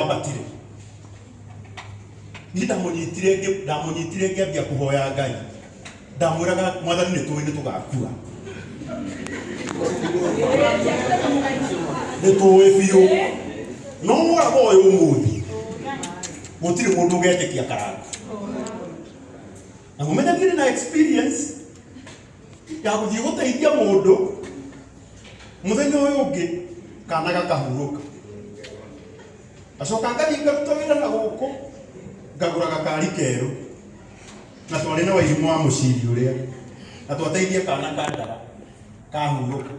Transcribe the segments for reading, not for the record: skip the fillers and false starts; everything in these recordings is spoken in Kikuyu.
Wambatire. Niĩ ndamũnyitire ndamũnyitire ngĩambia kũhoya Ngai. Ndamwĩraga mwathani nĩ tũĩ nĩ tũgakua. Nĩ tũĩ biũ. No woraga ũyũ ũmũthĩ gũtirĩ mũndũ ũgetĩkia karanga. Na mũmenye niĩ ndĩ na experience ya gũthiĩ gũteithia mũndũ mũthenya ũyũ ũngĩ kana gakahurũka. Ngacoka ngathiĩ ngaruta wĩra na gũkũ ngagũra gakari kerũ na twarĩ na wairimũ wa mũciri ũrĩa na twateithia kana ka ndara kahurũka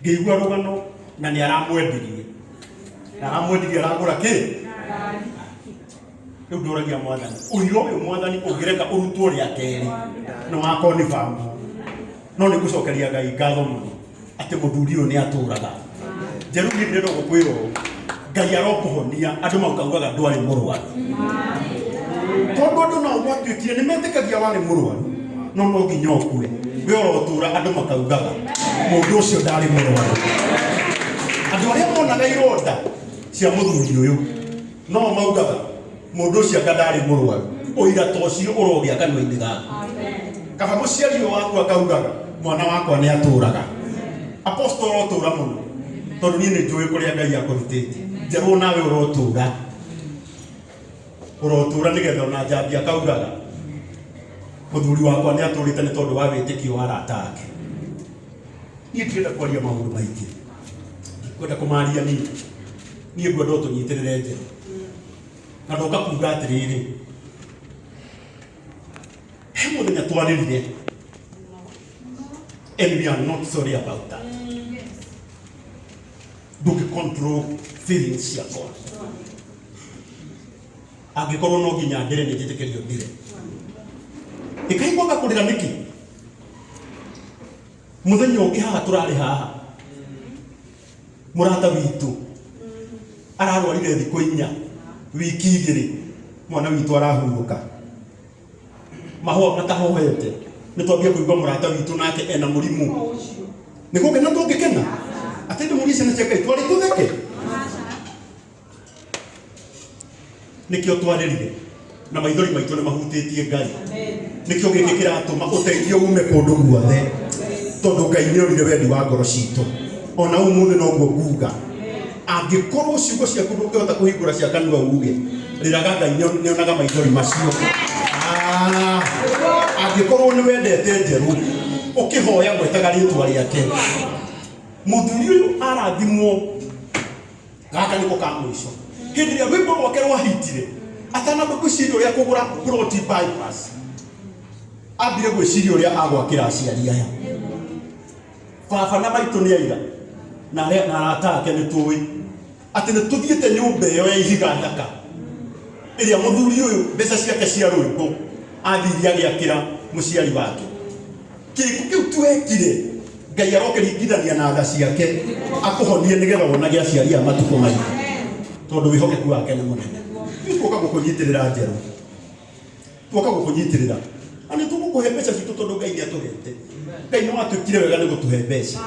ngĩigua rũgano na nĩ aramwendirie na aramwendirie aragũra kĩ rĩu ndũragia mwathani ũira ũyũ mwathani ũngĩreka ũrutwo rĩa kerĩ nĩ wakonibamu no nĩ ngũcokeria ngai ngatho mũno atĩ mũthuri ũyũ nĩ atũraga njeru niĩ ndĩrenda gũkwĩra ũũ ngai arokũhonia andũ maukaugaga ndwarĩ mũrwaru tondũ andũ nao gwatuĩkire nĩ metĩkagia warĩ mũrwaru no no nginya ũkue we ũrotũra andũ makaugaga mũndũ ũcio ndarĩ mũrwaru andũ arĩa monaga ironda cia mũthuri ũyũ no maugaga mũndũ ũcio anga ndarĩ mũrwaru ũira ta ũcio ũrogĩa kanua-inĩ gaku kaba mũciari ũyũ waku akaugaga mwana wakwa nĩ atũraga apostle ũrotũra mũno tondũ niĩ nĩ njũĩ kũrĩa ngai akũrutĩte njerwo nawe ũrotũra ũrotũra nĩgetha ona njambi akaugaga mũthuri wakwa nĩ atũrĩte nĩ tondũ wa wĩtĩkio wa arata ake niĩ ndirenda kwaria maũndũ maingĩ ndikwenda kũmaria niĩ niĩ ngwenda o tũnyitĩrĩre njĩra na ndoka kuga atĩrĩrĩ he mũthenya twarĩrire and we are not sorry about that ndũngĩ control feelings ciakwa angĩkorwo no nginya ndĩre nĩ njĩtĩkĩrio ndĩre ĩkaigua kũrĩra nĩkĩ Mũthenya ũngĩ haha tũrarĩ haha mũrata witũ ararwarire thikũ inya wiki igĩrĩ mwana witũ arahurũka mahũa matahohete nĩ twambia kũigua mũrata witũ nake ena mũrimũ nĩ gũkena tũngĩkena atĩ ndĩmũrie ciana cia Ngai twarĩ tũtheke Nĩkĩo twarĩrire na maithori maitũ nĩ mahutĩtie Ngai. Nĩkĩo gĩkĩ kĩratũma ũteithio ume kũndũ guothe tondũ Ngai nĩ onire wendi wa ngoro citũ. Ona ũmũthĩ noguo nguga angĩkorwo ciugo ciaku ndũngĩhota kũhingũra cia kanua uge rĩraga Ngai nĩ onaga maithori macio. Ah, angĩkorwo nĩ wendete njerũ ũkĩhoya gwetaga rĩtwa rĩake. Mũthuri ũyũ arathimwo gaka nĩko ka mũico hĩndĩ ĩrĩa rwĩmbo rwake rwahitire atanamba gwĩciria ũrĩa kũgũra ploti bypass ambire gwĩciria ũrĩa agwakĩra aciari aya baba na maitũ nĩ aira na arĩa na arata ake nĩ tũĩ atĩ nĩ tũthiĩte nyũmba ĩyo ya ihiga thaka ĩrĩa mũthuri ũyũ mbeca ciake cia rwĩmbo athire agĩakĩra mũciari wake Kĩĩko kĩu twekire Ngai arokĩringithania na tha ciake akũhonie nĩgetha wonage aciari a matukũ maingĩ tondũ wĩhokeku wake nĩ mũnene. Ithuĩ tuoka gũkũnyitĩrĩra njerũ, tuoka gũkũnyitĩrĩra na nĩ tũgũkũhe mbeca citũ tondũ Ngai nĩ atũhete. Ngai nĩ watwĩkire wega nĩ gũtũhe mbeca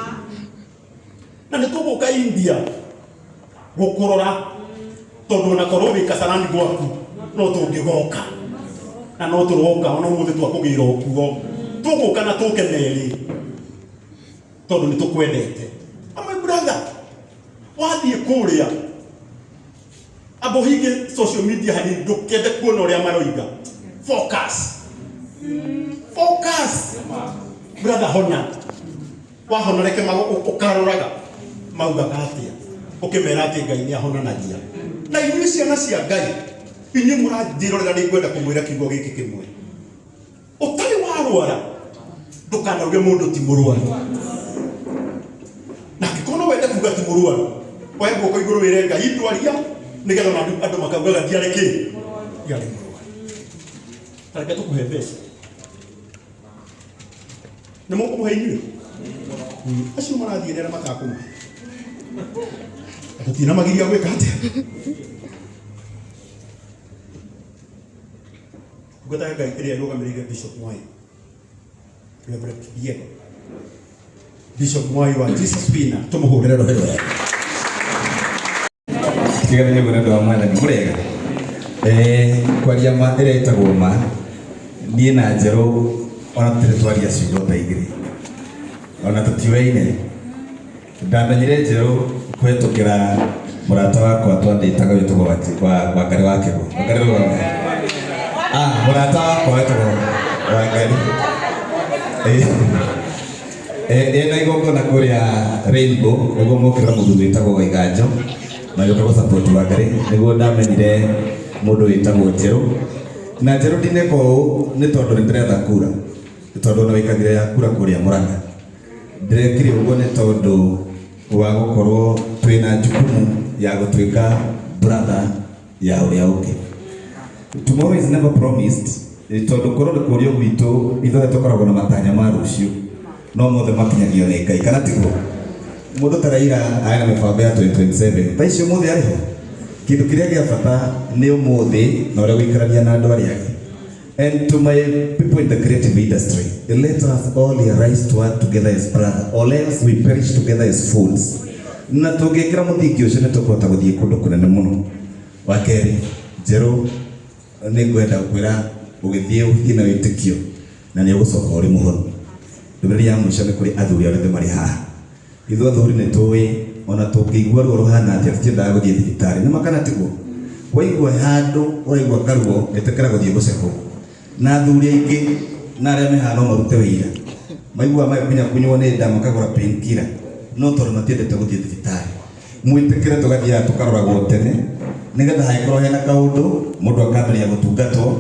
na nĩ tũgũka India gũkũrora tondũ ona korwo wĩ kasarani gwaku no tũngĩgoka na no tũroka ona ũmũthĩ twakũgĩra okuo tũgũka na tũke merĩ tondũ nĩ tũkwendete amwe brother wathiĩ kũrĩa amba ũhinge social media hanini ndũkende kuona ũrĩa maroiga focus focus brother hona wahona reke ũkaroraga maugaga atĩa ũkĩmera atĩ ngai nĩ ahonanagia na inyuĩ ciana cia ngai inyuĩ mũranjĩrorera nĩ ngwenda kũmwĩra kiugo gĩkĩ kĩmwe ũtarĩ warwara ndũkanauge mũndũ ti mũrwaru na angĩkorwo no wende kuga ti mũrwaru oya guoko igũrũ wĩre ngai ndwaria nĩgetha ona andũ makaugaga ndiarĩ kĩ ndiarĩ mũrwaru tareke tũkũhe mbeca nĩ mũkũmũhe inyuĩ acio marathiĩ nĩ arĩa matakũmũhe tũtinamagiria gwĩka atĩa ndungata ya ngai ĩrĩa ĩrũgamĩrĩire Bishop Mwai Reverend Diego Bishop Mwai wa Jesus Winner tũmũhũrĩre rũhĩ rwega. Tũkĩgeria ũguo nĩ ũndũ wa Mwathani. Mũrĩega? Kwaria ma ĩrĩa ĩtagwo ma, niĩ na Njerũ ona tũtirĩ twaria ciugo ta igĩrĩ. Ona tũtiũyaine. Ndamenyire Njerũ kũhetũkĩra mũrata wakwa twandĩtaga wĩtagwo Wangari wa Kĩgo. Wangari rũgama. Ah, mũrata wakwa wĩtagwo Wangari. Ena igongona kũrĩa Rainbow nĩguo mokĩra mũthuri wĩtagwo Waiganjo magĩũka gũ support Wangari nĩguo ndamenyire mũndũ wĩtagwo Njerũ. Na Njerũ ndineka ũũ nĩ tondũ nĩ ndĩretha kura, nĩ tondũ ona wĩkagĩra ya kura kũrĩa Mũrang'a. Ndĩrekire ũguo nĩ tondũ wa gũkorwo twĩna jukumu ya gũtuĩka brother ya ũrĩa ũngĩ. Tomorrow is never promised, tondũ korwo nĩ kũrio gwitũ ithuothe tũkoragwo na matanya ma rũciũ, no mothe makinyagio nĩ Ngai, kana tiguo? Mũndũ ta Raila arĩ na mĩbango ya 2027, thaa ici ũmũthĩ arĩ ho. Kĩndũ kĩrĩa gĩa bata nĩ ũmũthĩ na ũrĩa gũikarania na andũ arĩa angĩ. And to my people in the creative industry, let us all rise to work together as brother, or else we perish together as fools. Na tũngĩkĩra mũthingi ũcio nĩ tũkũhota gũthiĩ kũndũ kũnene mũno. Wa kerĩ, Njerũ nĩ ngwenda gũkwĩra ũgĩthiĩ ũthiĩ na wĩtĩkio na nĩ ũgũcoka ũrĩ mũhonu. Ndũmĩrĩri ya mũico nĩ kũrĩ athuri arĩa othe marĩ haha. Ithuĩ athuri nĩ tũĩ ona tũngĩigua ruo rũhana atĩa tũtiendaga gũthiĩ thibitarĩ. Nĩ ma kana tiguo? Waigua handũ ũraigua karuo ĩtĩkĩra gũthiĩ gũcekwo. Na athuri aingĩ na arĩa me haha no marute wĩira. Maiguaga magĩkunyakunywo nĩ nda makagũra pain killer no tondũ matiendete gũthiĩ thibitarĩ. Mwĩtĩkĩre tũgathiaga tũkaroragwo tene nĩgetha hangĩkorwo hena kaũndũ mũndũ akambĩrĩria gũtungatwo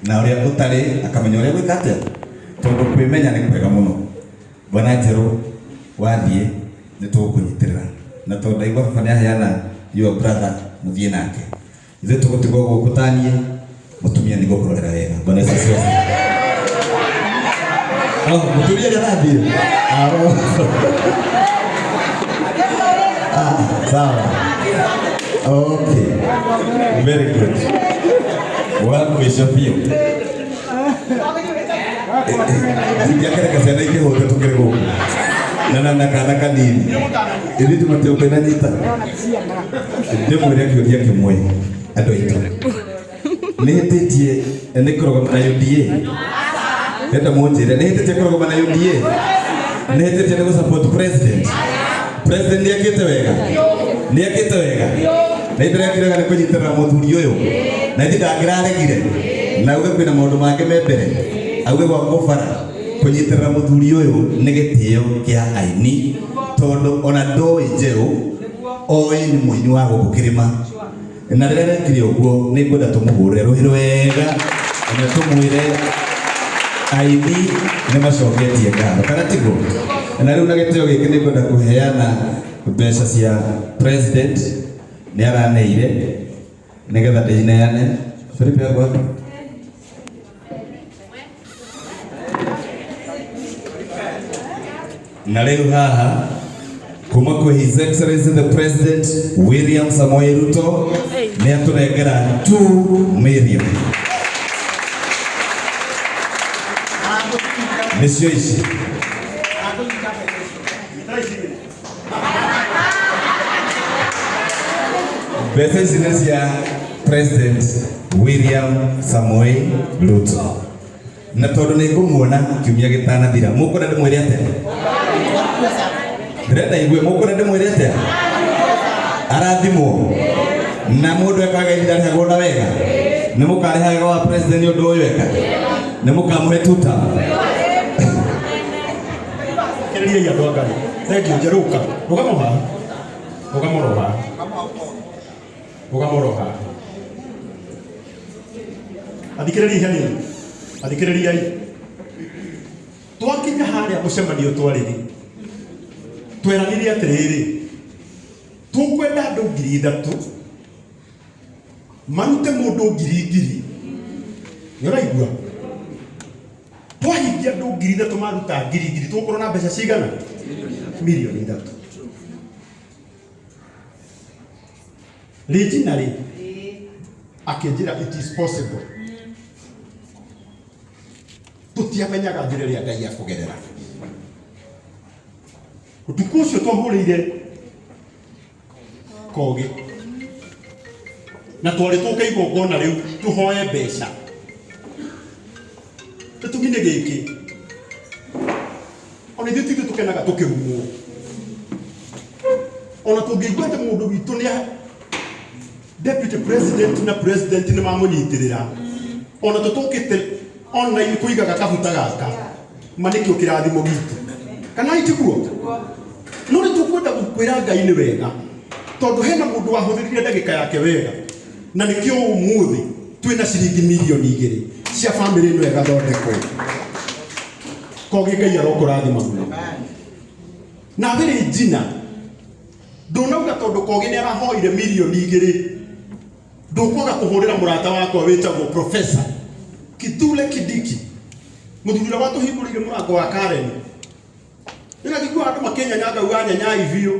na ũrĩa ũtarĩ akamenya ũrĩa gwĩka atĩa, tondũ kwĩmenya nĩ kwega mũno. Bwana Njerũ wathiĩ nĩ tũgũkũnyitĩrĩra na tondũ ndaigua baba nĩ aheana your brother mũthiĩ nake, ithuĩ tũgũtigwo gũkũ taniĩ mũtumia nĩ ngũkũrorera wega. Bwana Yesu asifiwe. Oh, mũtumia nĩ arathiĩ? Ah, oh. Ah, sawa. Okay. Very good. Wa mũico biũ. Ndingĩakereka ciana ikĩhũte tũkĩrĩ gũkũ. Na kana kanini. Ithuĩ tũmatiũke na nyita. Ndĩmwĩre kĩũria kĩmwe andũ aitũ. Nĩ hĩtĩtie nĩ kũrũgama na UDA? Enda mũnjĩre nĩ hĩtĩtie kũrũgama na UDA? Nĩ hĩtĩtie nĩ gũ-support president? President nĩ ekĩte wega? Nĩ ekĩte wega? Na ithe rekire wega nĩ kũnyitĩrĩra mũthuri ũyũ. Na ithe ndangĩraregire. Na auge kwĩna maũndũ mangĩ me mbere. Auge gwakwo bara. Kũnyitĩrĩra mũthuri ũyũ nĩ gĩtĩo kĩa aini. Tondũ ona ndoĩ Njerũ, oĩ nĩ mũini wa gũkũ kĩrĩma. Na rĩrĩa arekire ũguo nĩ ngwenda tũmũhũrĩre rũhĩ rwega na tũmwĩre aini nĩ macoketie ngatho, kana tiguo? Na rĩu na gĩtĩo gĩkĩ nĩ ngwenda kũheana mbeca cia president nĩ araneire nĩgetha ndĩcineane. Felipe ako wapi? Na rĩu haha kuma kwĩ His Excellency the President William Samoei Ruto nĩ atũnengera 2 million. Nĩcio ici. Mbeca ici nĩ cia President William Samoei Ruto. Na tondũ nĩ ngũmuona kiumia gĩtanathira, mũkwenda ndĩmwĩre atĩa? Ndĩrenda igue, mũkwenda ndĩmwĩre atĩa? Arathimwo. Na mũndũ ekaga ihinda arĩhagwo na wega. Nĩ mũkarĩha wega wa president nĩ ũndũ ũyũ eka? Nĩ mũkamũhe tuta? Kĩrĩriai andũ a Ngai. Thengiũ Njerũka. Rũgama haha. Rũgama oro haha. Rũgama oro haha. Athikĩrĩriai hanini. Athikĩrĩriai. Twakinya harĩa mũcemanio twarĩ-rĩ, tweranire atĩrĩrĩ, tũkwenda andũ 3,000 marute mũndũ ngiri ngiri. Nĩ ũraigua? Twahingia andũ 3,000 maruta ngiri ngiri, tũgũkorwo na mbeca cigana? 3 mirioni. Regina rĩ, akĩnjĩra it is possible. Tũtiamenyaga njĩra ĩrĩa Ngai akũgerera. Ũtukũ ũcio twahũrĩire Kogi. Na twarĩ tũke igongona rĩu tũhoe mbeca. Gĩtũmi nĩ gĩkĩ, ona ithuĩ tithuĩ tũkenaga tũkĩrumwo. Ona tũngĩigua atĩ mũndũ witũ nĩ deputy president na president nĩ mamũnyitĩrĩra, ona tũtũkĩte online kũigaga kabuta gaka, ma nĩkĩo kĩrathimo gitũ, kana itiguo? No nĩ tũkwenda kwĩra Ngai nĩ wega, tondũ hena mũndũ wahũthĩrire ndagĩka yake wega, na nĩkĩo ũmũthĩ twĩna ciringi mirioni 2 cia bamĩrĩ ĩno ĩgathondekwo. Kogi Ngai arokũrathima mũno. Na wĩrĩ njina ndũnauga tondũ Kogi nĩ arahoire mirioni 2 ndũkwaga kũhũrĩra mũrata wakwa wĩtagwo Professor Kithure Kindiki, mũthuri ũrĩa watũhingũrĩire mũrango wa Karen. Ndĩrajigua andũ makĩnyanya ngauga nyanyai biũ,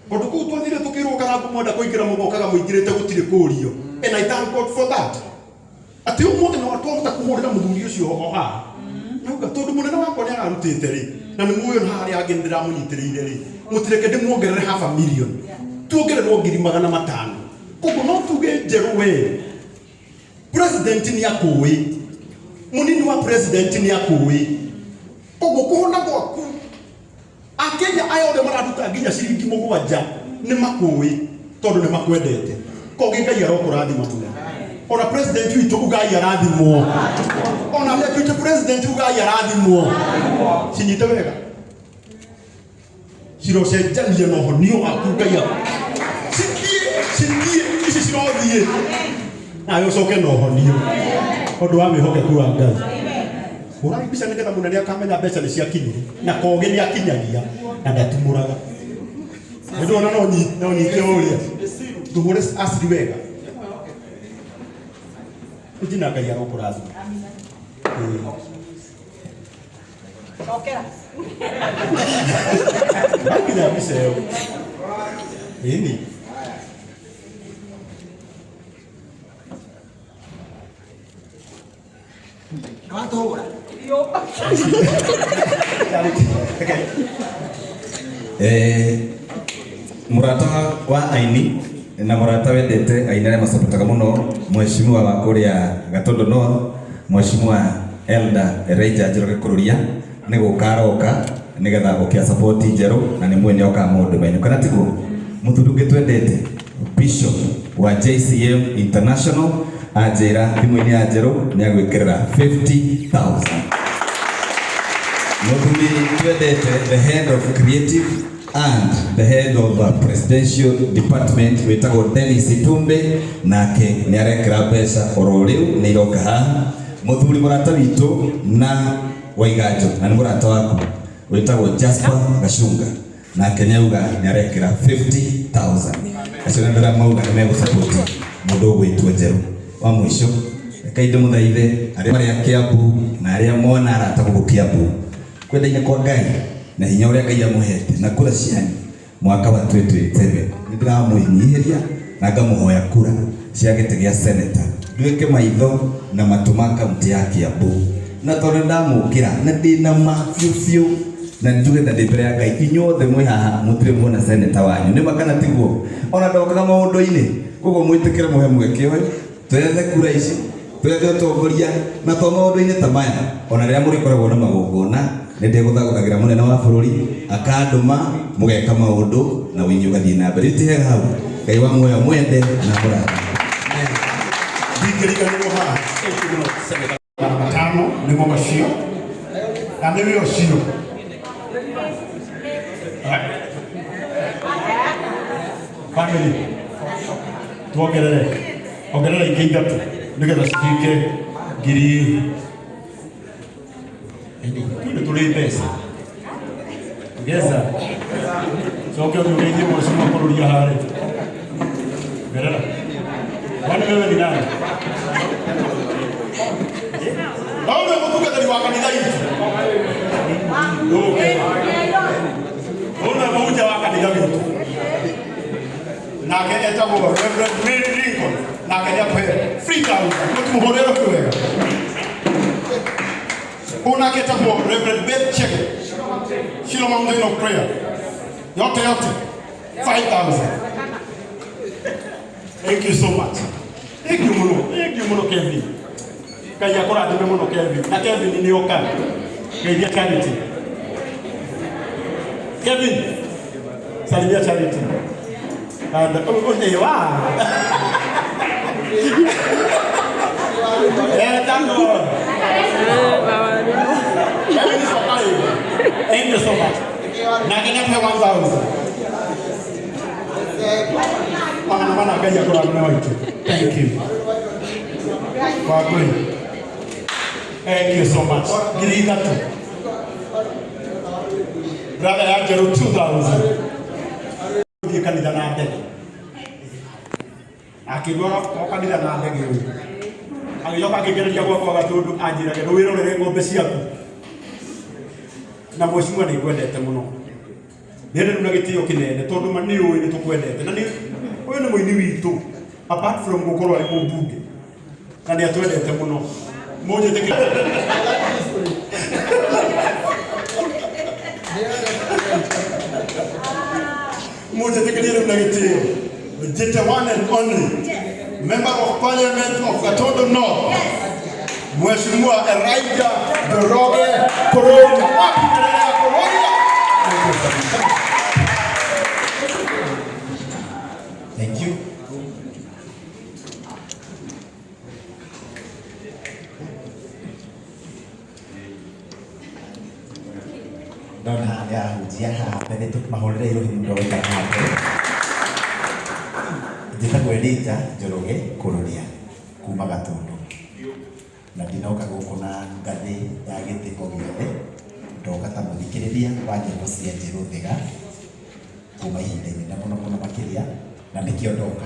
tondũ kũu twathire tũkĩrwo karangu mwenda kũingĩra mũgokaga mũingĩrĩte gũtirĩ kũrio. And I thank God for that, atĩ ũmũthĩ no twahota kũhũrĩra mũthuri ũcio o haha nauga tondũ mũnene wakwa nĩ ararutĩte rĩ, na nĩ muoyo na harĩa angĩ nĩ ndĩramũnyitĩrĩire rĩ, mũtireke ndĩmuongerere half a million, tuongererwo 500,000. Koguo no tuge njerũ we president nĩ akũĩ, mũnini wa president nĩ akũĩ, koguo kũhona gwaku Akenya aya othe mararuta nginya ciringi 7 nĩ makũĩ tondũ nĩ makwendete. Kogi Ngai arokũrathima mũno. Ona president witũ ugai arathimwo, ona deputy president ugai arathimwo. Cinyite wega cirocenjania na ũhonio waku. Ngai aku cithiĩ, cithiĩ ici cirothiĩ nawe ũcoke na ũhonio ũndũ wa wĩhokeku wa Ngai. Hũrai mbica nĩgetha mũnene akamenya mbeca nĩ ciakinyire, na Kogi nĩ akinyagia na ndatumũraga. Nĩ ndona no nyite ũrĩa tũhũre aciri wega njina. Ngai arokũrathima. Ĩĩ. Cokera. Nginya mbica ĩyo ĩni. Nĩwatũhũra. Mũrata wa aini na mũrata wendete aini arĩa macapotaga mũno, mheshimiwa wa kũrĩa Gatundu North, Mheshimiwa Elder Elijah Njoroge Kururia nĩ gũka aroka nĩgetha ũke support njerũ, na nĩ mwene okaga maũndũ menyu, kana tiguo? Mũthuri ũngĩ twendete, Bishop wa JCM International, anjĩra thimũ-inĩ ya njerũ nĩ agwĩkĩrĩra 50,000. Mũthuri twendete, the head of creative and the head of presidential department wĩtagwo Dennis Itumbe, nake nĩ arekĩra mbeca oro rĩu, nĩ iroka haha. Mũthuri mũrata witũ na Waiganjo na nĩ mũrata waku wĩtagwo Jasper Gachunga, nake nĩ auga nĩ arekĩra 50,000. Acio nĩ ndĩra mauga nĩ megũsupport mũndũ ũgwĩtwo njerũ. Wa mũico, reke ndĩmũthaithe arĩa marĩ a Kiambu na arĩa mona arata gũkũ Kiambu, kwenda-inĩ kwa Ngai na hinya ũrĩa Ngai amũhete na kura cianyu mwaka wa 2027, nĩ ndĩramwĩnyihĩria na ngamũhoya kura cia gĩtĩ gĩa seneta, nduĩke maitho na matũ ma kaunti ya Kiambu. Na tondũ nĩndamũkĩra na ndĩna ma biũ biũ na njuge na ndĩ mbere ya Ngai, inyuothe mwĩ haha mũtirĩ muona seneta wanyu, nĩ ma kana tiguo? Ona ndokaga maũndũ-inĩ. Koguo mwĩtĩkĩre mũhe mweke ũyũ twethe kura ici, twethe ũtongoria, na to maũndũ-inĩ ta maya, ona rĩrĩa mũrĩkoragwo na magongona nĩ ndĩgũthagũthagĩra mũnene wa bũrũri akandũma mũgeka maũndũ na wĩinyi ũgathiĩ na mbere. Ti hega hau? Ngai wa muoyo mwende na mũrathime. Ndingĩriganĩrwo haha 500 nĩmo macio na nĩwe ũcio family. Tuongerere, ongerera ingĩ ithatũ nĩgetha cituĩke ngiri. Twende tũrĩ mbeca ngeza coke ũthiĩ ũgeithie mheshimiwa bũrũri harĩa. Ongerera. Kwani wewe ni nani? Hau nĩ mũtungatĩri wa kanitha itũ. Ndũke. Ũyũ nĩ mũhunjia wa kanitha witũ. Nake etagwo Reverend Mary Lincoln. Nake nĩ akũhe 3000. Mũtũmũhũrĩre rũhĩ wega. Ũyũ nake etagwo Reverend Beth Chege. Shiloh Mountain of Prayer. Yote yote 5000. Thank you so much. Thank you muno. Thank you muno Kevin. Ngai akũrathime mũno Kevin. Na Kevin nĩ oka. Geithia Charity. Kevin. Salimia Charity. And oh, oh, eh, wow. Eh, thank God. Kevin is okay. Thank you so much. Nake nĩ 1000. Magana mana Ngai akũrathime waitu. Thank you. Wangũi. Thank you so much. 3,000. Brother ya Njerũ 2000. Thiĩ kanitha na ndege. Akĩndwara o kanitha na ndege ũyũ. Agĩcoka akĩngereria gwakwa Gatũndũ anjĩrage ndũwĩrorere ng'ombe ciaku. Na mheshimiwa nĩ ngwendete mũno. Nĩ na gĩtĩo kĩnene tondũ ma nĩ ũĩ nĩ tũkwendete na nĩ ũyũ nĩ mũini witũ apart from gũkorwo arĩ mũmbunge na nĩ atwendete mũno. Mũnjĩtĩkĩre. Mũnjĩtĩkĩrie rĩu na gĩtĩo. Njĩte one and only Member of Parliament of Gatundu North, Mheshimiwa Elijah Njoroge Kururia. Wapi kelele ya Kururia? Thank you so much. Thank you. Ndona nĩ ahunjia haha mbere tũmahũrĩre irũhi mũndũ waikara haha mbere. Njĩtagwo Elijah Njoroge Kururia kuma Gatundu na ndinoka gũkũ na ngathĩ ya gĩtĩ o gĩothe, ndoka ta mũthikĩrĩria wa nyĩmbo cia Njerũ Thiga kuma ihinda inene mũno mũno makĩria, na nĩkĩo ndoka.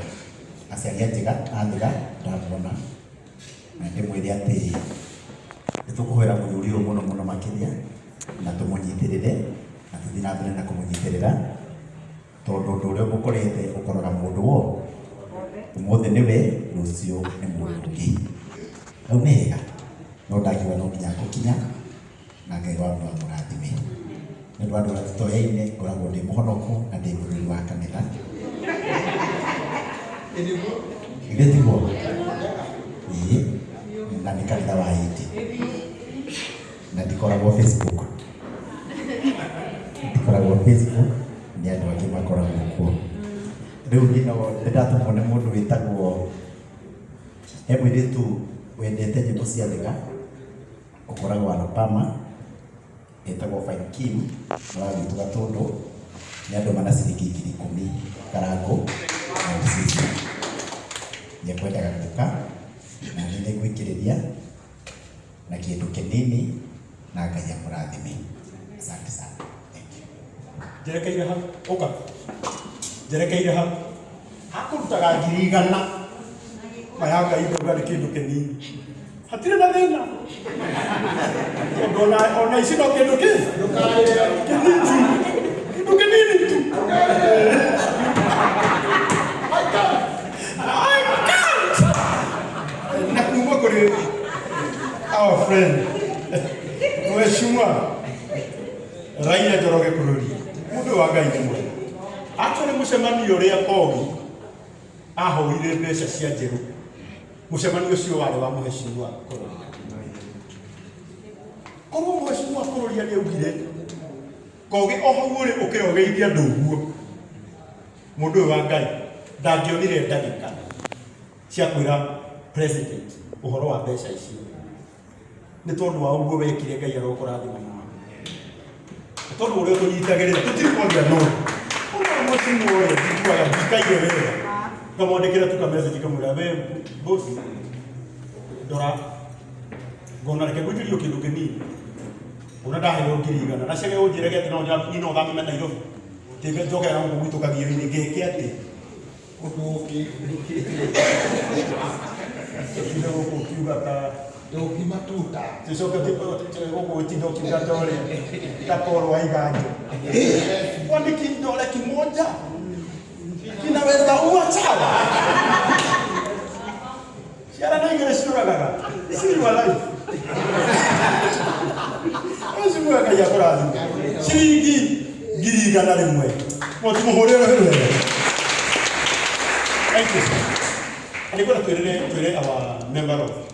Aciari a Njiga a Thiga ndamuona na ndĩmwĩre atĩ nĩ tũkũhoera mũthuri ũyũ mũno mũno makĩria na tũmũnyitĩrĩre na tũthiĩ na mbere na kũmũnyitĩrĩra tondũ ũndũ ũrĩa ũmũkorete ũkoraga mũndũ wo ũmũthĩ nĩwe, rũciũ nĩ mũndũ ũngĩ. Hau nĩ hega, no ndakiuga no nginya ngũkinya na Ngai wa amũrathime. Nĩ ũndũ wa andũ arĩa tũtoyaine, ngoragwo ndĩ mũhonoku na ndĩ mũthuri wa kanitha. Githĩ tiguo? Ĩĩ, na nĩ kanitha wa Ĩndĩ. Na ndikoragwo Facebook. Ndikoragwo Facebook, nĩ andũ angĩ makoragwo kuo. Rĩu niĩ no nĩndatũmwo nĩ mũndũ wĩtagwo, he mũirĩtu wendete nyĩmbo cia Thiga, ũkoragwo Alabama, etagwo Fine Kim, nĩ wa gwitũ Gatũndũ, nĩ andũma na ciringi 10,000 Karangũ na Sisi. Nĩ ekwendaga gũka, na niĩ nĩngwĩkĩrĩria na kĩndũ kĩnini na Ngai amũrathime. Asante sana. Thank you. Njerekeire ha? Ũka. Njerekeire ha? Hakũrutaga 100,000. Maya Ngai ndauga nĩ kĩndũ kĩnini. Hatirĩ na thĩna. Tondũ ona ici no kĩndũ kĩ? Kĩnini. Kĩndũ kĩnini tu. I can't. Na kuma kũrĩ our friend Mheshimiwa Raila Njoroge Kururia, mũndũ wa Ngai nĩ mwega. Actually mũcemanio ũrĩa Kogi ahoire mbeca cia Njerũ, mũcemanio ũcio warĩ wa Mheshimiwa Kururia. Korwo Mheshimiwa Kururia nĩ augire Kogi o hau ũrĩ ũkĩra ũgeithie andũ ũguo, mũndũ ũyũ wa Ngai ndangĩonire ndagĩka cia kwĩra president ũhoro wa mbeca icio. Nĩ tondũ wa ũguo wekire Ngai arokũrathima mũno. Nĩ tondũ ũrĩa ũtũnyitagĩrĩra tũtirĩ kwaria no. Ũrĩa mheshimiwa ũrĩa njiguaga ndikaire wega. Ngamwandĩkĩra tu ka message ngamwĩra we boss ndora ngona reke ngũitĩrio kĩndũ kĩnini. Ona ndaheo 100,000 na cege ũnjĩrage atĩ no niĩ no thame Nairobi. Tinga njokera gũkũ gwitũ Kagio-inĩ ngeke atĩ ũtinde gũkũ ũkiuga ta Ndũngĩmatuta. Tucoke gũkũ ũtinde ũkiuga ta ũrĩa ta Paul wa Iganjo. Kwani kidole kimoja kinaweza ua chawa? Ciana na igĩrĩ ciũragaga. See your life. Mheshimiwa Ngai akũrathime. Ciringi 100,000. Mũtũmũhũrĩre rũhĩ rwega. Thank you, sir. Nĩngwenda twĩrĩre twĩre our member of